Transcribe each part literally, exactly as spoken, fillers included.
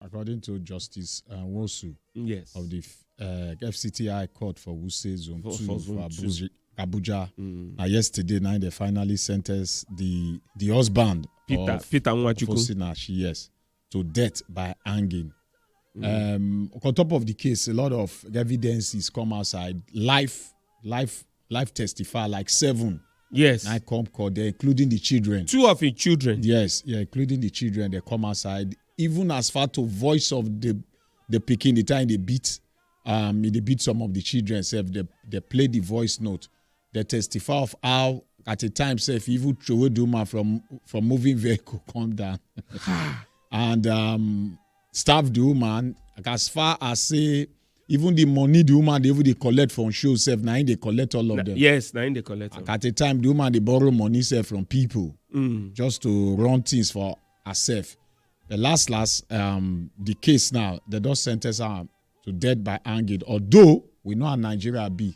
According to Justice uh, Wosu Yes. of the uh, F C T I Court for Wuse Zone For- two for for Zone two. Abuja, Abuja Mm. uh, yesterday night they finally sentenced the the husband Peter of Peter Nwachukwu. Fosinashi, yes, to death by hanging. Um, on top of the case, a lot of evidences come outside. Life, life, life testify like seven. Yes. I come court there, including the children. Two of his children. Yes, yeah, including the children. They come outside. Even as far to voice of the the picking, the time they beat, um, they beat some of the children. Self, they they play the voice note. They testify of how at a time, self even throw the woman from from moving vehicle come down, and um, stab the woman. Like as far as say, even the money the woman they even they collect from show self, now they collect all of Na- them. Yes, now in the collect. Like at a time, the woman they borrow money self from people Mm. just to run things for herself. The last last, um, the case now they don't sentence her to death by hanging. Although we know how Nigeria be,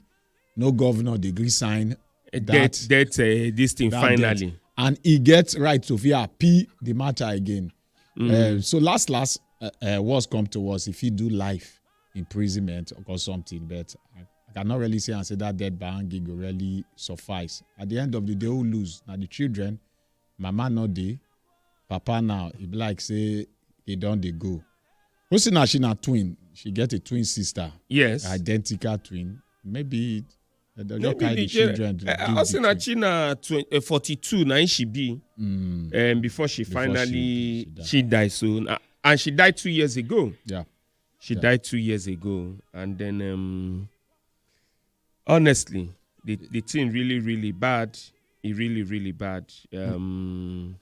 no governor degree sign A that death, death, uh, this thing that finally. death. And he gets right to fit appeal the matter again. Mm. Uh, so last last, uh, uh, what's come to us if he do life imprisonment or something, but I, I cannot really say and say that death by hanging go really suffice. At the end of the day, who lose? Now the children, mama not dey, papa now. It be like say he don't they go. Osinachi na twin. She get a twin sister, Yes. Identical twin. Maybe they just Maybe carry the the gen- children. Uh, give the Osinachi twin. na twen- uh, forty-two now she be Mm, um, before she Before she- finally she die. she died so na- and she died two years ago. Yeah. She Yeah. died two years ago, and then um, honestly, the the thing really really bad. It really really bad. Um,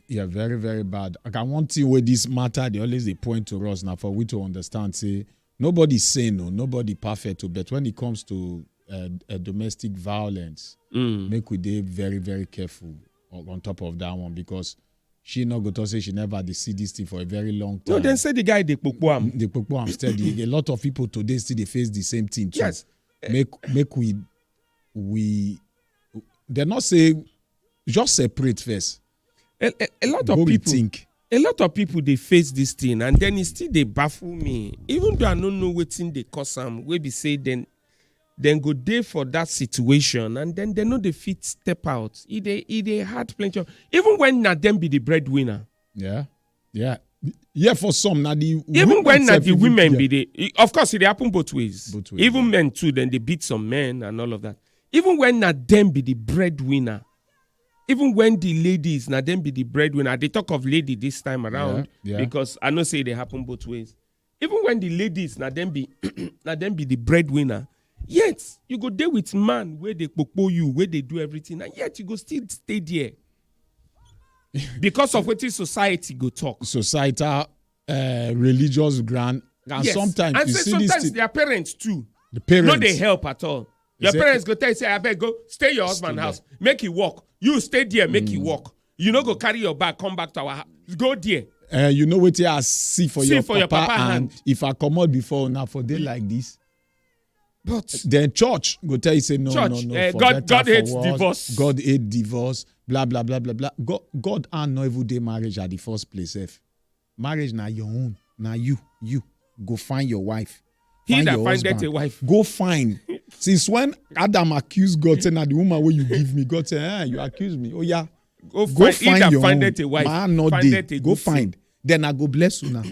Yeah, very, very bad. Like, I want thing where this matter they always they point to us now for we to understand. Say nobody sane, no, nobody perfect. Oh, but when it comes to uh, uh, domestic violence, mm, make we dey very, very careful on, on top of that one because she not go to say she never dey see this thing for a very long time. no, then say the guy dey kpokpo am. They popo am steady. A lot of people today still they face the same thing too. Yes. Make make we we they not say just separate first. A, a, a lot Go of people, rethink. a lot of people they face this thing, and then it still they baffle me. Even though I don't know wetin they cause am, we be say then then go there for that situation, and then they know they fit step out. It they it they hard plenty. Of, even when na them be the breadwinner, Yeah, yeah, yeah. For some, now the even women when na sef the even- women yeah. be the, of course it happen both ways. Both ways, Even yeah. Men too, then they beat some men and all of that. Even when na them be the breadwinner, even when the ladies na them be the breadwinner, they talk of lady this time around Yeah, yeah. because I know say they happen both ways. Even when the ladies na them be na them be the breadwinner, yet you go there with man where they popo you, where they do everything, and yet you go still stay there because of what society go talk. Societal, uh, religious ground, and Yes. sometimes and you say see this sometimes thing, their parents too the parents. No they help at all. Your say- parents go tell you say, "I beg, go stay your husband Stay house, make it work. You stay there, make it work. You no go carry your bag, come back to our house. Go there." Uh, you know what I see for See your for your papa, papa and hand. If I come out before now for day like this, But then church go tell you say no, Church, no, no. eh, For God- better, God for hates worse, divorce. God hate divorce. Blah blah blah blah blah. God, God and no even day marriage at the first place. If marriage now your own, now you you go find your wife. He Find that your findeth husband. A wife. Go find. Since when Adam accused God, say, "Now the woman where you give me," God said, "Eh, you accuse me. Oh yeah, Go, go find, find he that your findeth own. A wife. Man, not Findeth day. A Go good thing. Find. Then I go bless you now."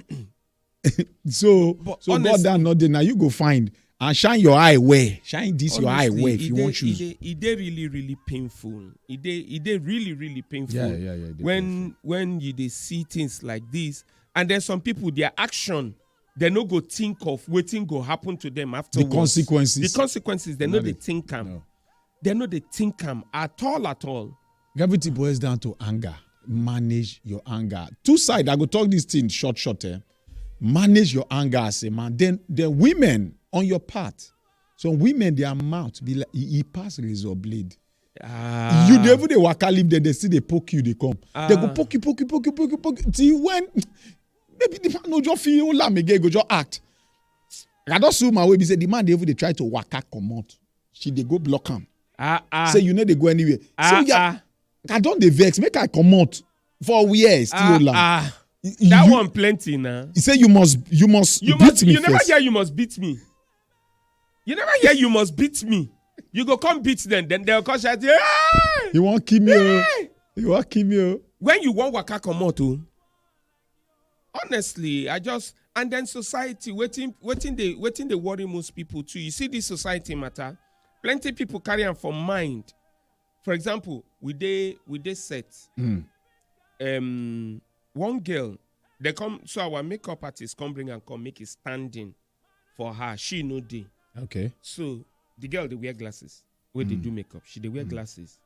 So, But so God honestly- that not day now you go find and shine your eye where shine this your eye Honestly, where if e you dey- want e choose. Dey, e dey really really painful. E dey e dey really really painful. Yeah, yeah, yeah. e dey When when you dey see things like this, and then some people their action, they no go think of wetin go happen to them The afterwards. consequences. The consequences, they no No dey dey- think am. No. They no dey think am at all at all. Everything boils down to anger. Manage your anger. Two side, I go talk this thing short, short. Eh? Manage your anger as a man. Then the women on your part. Some women, their mouth be like e e pass razor blade. Ah, You dey even dey waka leave them, they still dey poke you, they come. They go Ah. Poke you, poke you, poke you, poke you, poke you. Till when maybe the man no just feel hold am again, go just act. I don't see my way. Be say the man they even they try to waka comot. She they go block him. Ah, ah, Say you know they go anywhere. ah, So yeah, ah, I don't dey vex. Make I comot for where still ah, hold am. ah. That one plenty now. He say you must, you must you beat must, me you never first. Hear you must beat me. You never hear you must beat me. You go come beat them, then they'll come shout, "Hey!" You won't kill me, oh. Hey! You won't kill me, oh. When you want waka comot, oh. Honestly, I just, and then society, waiting, waiting they, waiting they worry most people too. You see this society matter. Plenty people carry am for mind. For example, we dey, we dey set. Mm. Um, one girl, they come, so our makeup artist come bring and come make it standing for her. She no dey. Okay. So the girl dey wear glasses. Wey dey do makeup, she dey wear glasses.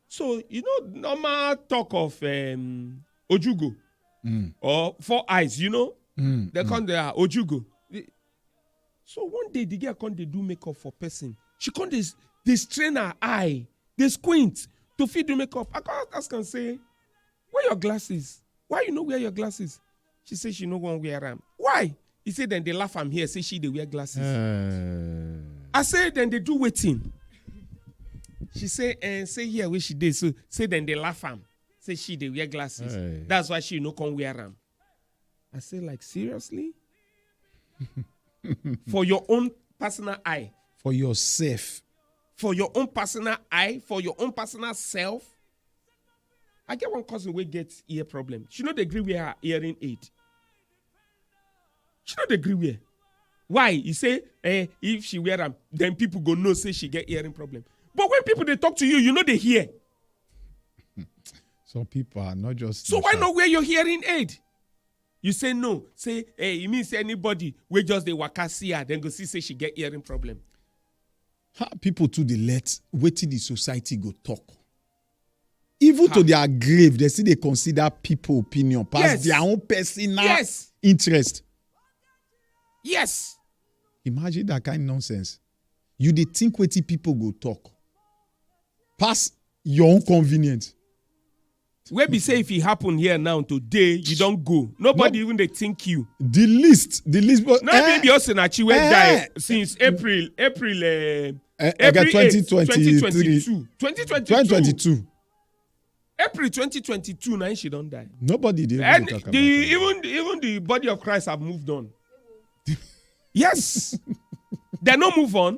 So you know normal talk of um, ojugo or four eyes. You know, they come there, "Ah, ojugo." The- So one day the girl come dey do makeup for person. She come dey dey strain her eye, dey squint to fit do makeup. I come ask am say, "Where your glasses? Why you no wear your glasses?" She say she no wan wear am. Why? He say dem dey laugh am here, say she dey wear glasses. I say dem dey do wetin? She say, eh, say here wey she dey, so say dem dey laugh am, say she dey wear glasses. Hey. That's why she no come wear am. I say, like, seriously? For your own personal eye, for yourself. For your own personal eye, for your own personal self. I get one cousin wey get ear problem. She no dey gree wear her hearing aid. She no dey gree wear. Why? He say, eh, if she wear am, then people go know say she get hearing problem. But when people dey talk to you, you no dey hear. Some people are not just. So why not wear your hearing aid? You say no. Say, eh, e mean say anybody wey just dey waka see her, dem go see say she get hearing problem. How people too dey let wetin the society go talk. Even to their grave, they still dey consider people opinion pass their own personal interest. Yes. Imagine that kind nonsense. You dey think wetin people go talk pass your own convenience. Wey be say if e happen here now today, you don go. Nobody even dey think you. The least, the least. But, no be Osinachi wey die since April, April, uh, April twenty twenty-two. April twenty twenty-two. April twenty twenty-two, na she don die. Nobody dey even talk about that. Even, even the body of Christ have moved on. Yes. They no move on.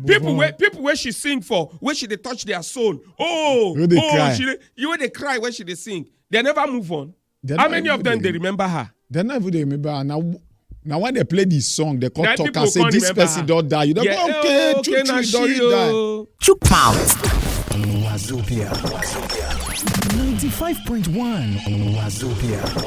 People wey, people wey she sing for, wey she dey touch their soul. Oh, you wey dey cry when she dey sing. They never move on. How many of them dey remember her? They never dey remember her. Now, now when they play this song, they come talk and say this person don die. You don't go, okay, true, true, don die. Chook mouth. Wazobia. Ninety-five point one Wazobia.